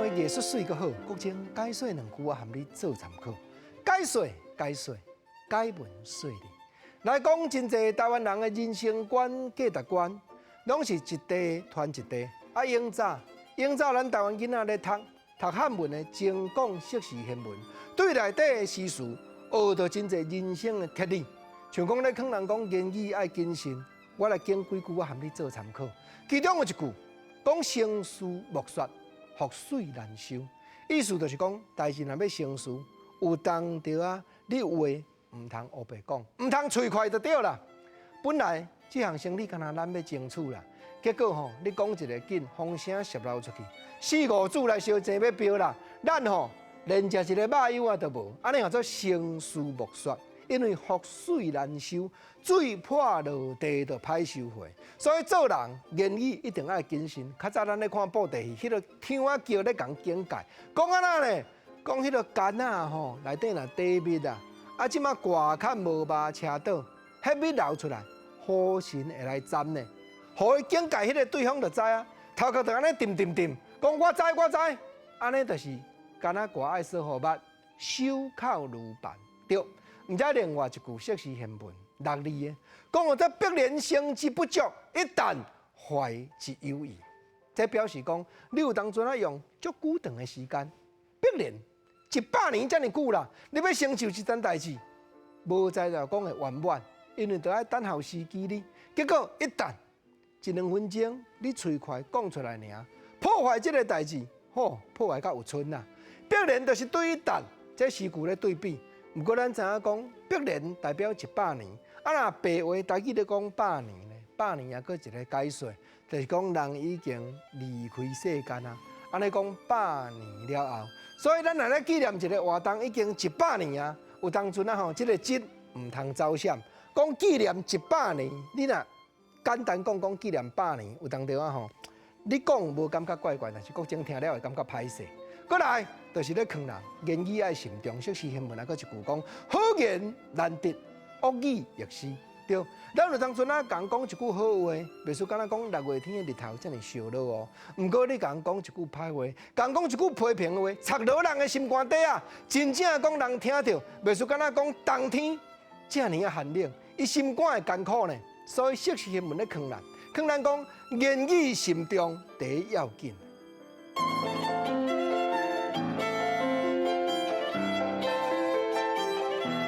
話藝術媠閣好，國情解說兩句，我含你做參考。解說解說解文說理，來講真濟台灣人的人生觀、價值觀，攏是一代傳一代。啊，永早永早，咱台灣囡仔咧讀讀漢文的精講釋時憲文，對內底的詩詞學著真濟人生的哲理。像講咧，勸人講言語愛謹慎，我來講幾句，我含你做參考。其中有一句講成事莫說，覆水難收，意思就是講，代誌若欲成事，有當著啊，你話毋通烏白講，毋通喙快就對啦。本來這項生理敢若咱欲爭取啦，結果吼，你講一个緊，風聲泄漏出去，四五子來相爭欲標啦，咱吼連食一个肉莜仔都無，按呢叫做成事莫說。因為覆水難收，水潑落地就歹收回，所以做人言語一定愛謹慎。較早咱咧看布袋戲，彼个腔仔叫咧共警戒，講按怎咧？講彼个矸仔吼內底若缀蜜啊，啊這馬外口無肉車倒，彼蜜流出來，火神會來沾呢。予伊警戒，彼个對方就知啊，頭殼就按呢沉沉沉，講我知我知，按呢就是矸仔蓋愛鎖予密，守口如瓶，對。毋知另外一句釋時憲文六字的，講哦，這百年成之不足，一旦壞之有餘。這表示講，你有當陣啊用足久長的時間，百年100年遮爾久啦，你欲成就一件代誌，無在就講會圓滿，因為著愛等候時機呢。結果一旦一兩分鐘，你喙快講出來爾，破壞這个代誌，吼，破壞甲有賰啦。百年就是對一旦這詩句咧對比。毋過咱知影講，百年代表100年，啊若白話台語咧講百年咧，百年猶閣一个解說，就是講人已經離開世間啊。按呢講百年了後，所以咱若咧紀念一个活動已經一百年啊，有當陣啊吼，這个節毋通走閃。講紀念一百年，你若簡單講講紀念百年，有當陣啊吼，你講無感覺怪怪，但是國情聽了會感覺歹勢。閣來就是咧勸人言語愛慎重，釋時憲文啊，閣一句講好言難得，惡語易施。對，咱有當陣啊，共講一句好話，袂輸敢若講六月天的日頭遮爾燒熱哦。毋過你共講一句歹話，共講一句批評的話，插落人的心肝底啊，真正講人聽著，袂輸敢若講冬天遮爾仔寒冷，伊心肝會艱苦呢。所以釋時憲文咧勸人，勸人講言語慎重，第一要緊。